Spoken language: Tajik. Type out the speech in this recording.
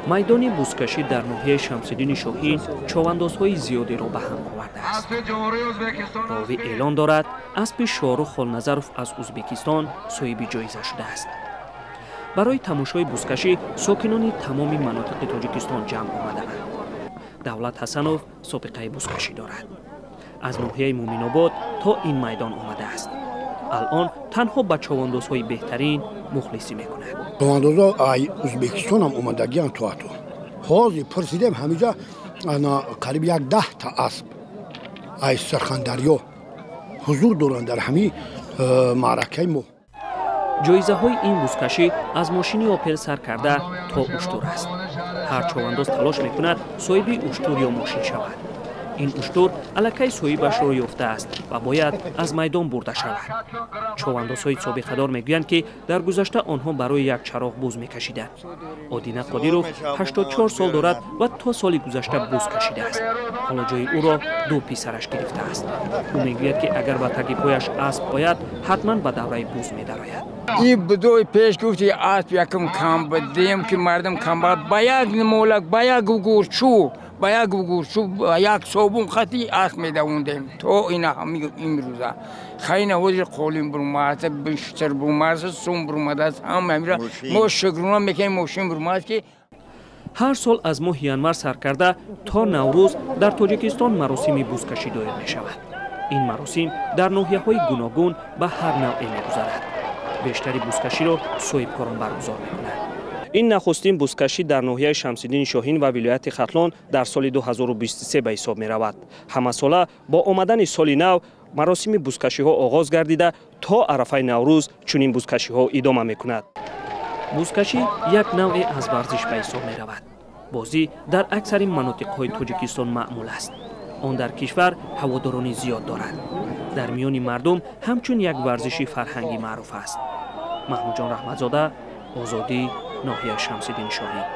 Майдони бузкашӣ дар ноҳияи Шамсиддини Шоҳин човандозҳои зиёдеро ба ҳам овардааст. Ровӣ эълон дорад, аспи Шоҳрух Холназаров аз Узбекистон соҳиби ҷоиза шудааст. Барои тамошои бузкашӣ сокинони тамоми манотиқи Тоҷикистон ҷамъ омадаанд. Давлат Ҳасанов собиқаи бузкашӣ дорад. Аз ноҳияи Муъминобод то ин майдон омадааст. Алъон танҳо ба човандозҳои беҳтарин мухлисӣ мекунад. Човандозҳо ай Узбекистонам омадагианд то ҳатто. Ҳозир пурсидем, ҳамиҷа қариб як 10 та асп ай Сирхандарё ҳузур доранд дар ҳамин маъракаи мо. Ҷоизаҳои ин бузкашӣ аз мошини Опел сар карда то уштур аст. Ҳар човандоз талош мекунад соҳиби уштур ё мошин шавад. Ин уштур аллакай соҳибашро ёфтааст ва бояд аз майдон бурда шавад. Човандозҳои собиқадор мегӯянд, ки дар гузашта онҳо барои як чароғ буз мекашиданд. Одина Қодиров 84 сол дорад ва то соли гузашта буз кашидааст. Ҳоло ҷои ӯро ду писараш гирифтааст. Ӯ мегӯяд, ки агар ба таги пояш асп ояд, ҳатман ба давраи буз медарояд. И будои пеш гуфти, асп якм кам будем, ки мардум камбағал, ба як молак, ба як гурчу, ба як гурчу, ба як собун хати асп медавондем то ина ҳами имрӯза. Хайна ҳозир қолин бурумааст, биштар бурумааст, сум бурумадааст, ҳама ҳамира мо шукрона мекунем, мошин бурумааст ки. Ҳар сол аз моҳи январ сар карда то Наврӯз дар Тоҷикистон маросими бузкашӣ доир мешавад. Ин маросим дар ноҳияҳои гуногун ба ҳар навъе мегузарад. Бештари бузкаширо соҳибкорон баргузор мекунанд. Ин нахустин бузкашӣ дар ноҳияи Шамсиддини Шоҳин ва вилояти Хатлон дар соли 2023 ба ҳисоб меравад. Ҳамасола бо омадани соли нав маросими бузкашиҳо оғоз гардида, то арафаи Наврӯз чунин бузкашиҳо идома мекунад. Бузкашӣ як навъе аз варзиш ба ҳисоб меравад. Бозӣ дар аксари манотиқҳои Тоҷикистон маъмул аст. Он дар кишвар ҳаводорони зиёд дорад. Дар миёни мардум ҳамчун як варзиши фарҳангӣ маъруф аст. Маҳмудҷон Раҳматзода, Озодӣ, ноҳияи Шамсиддини Шоҳин.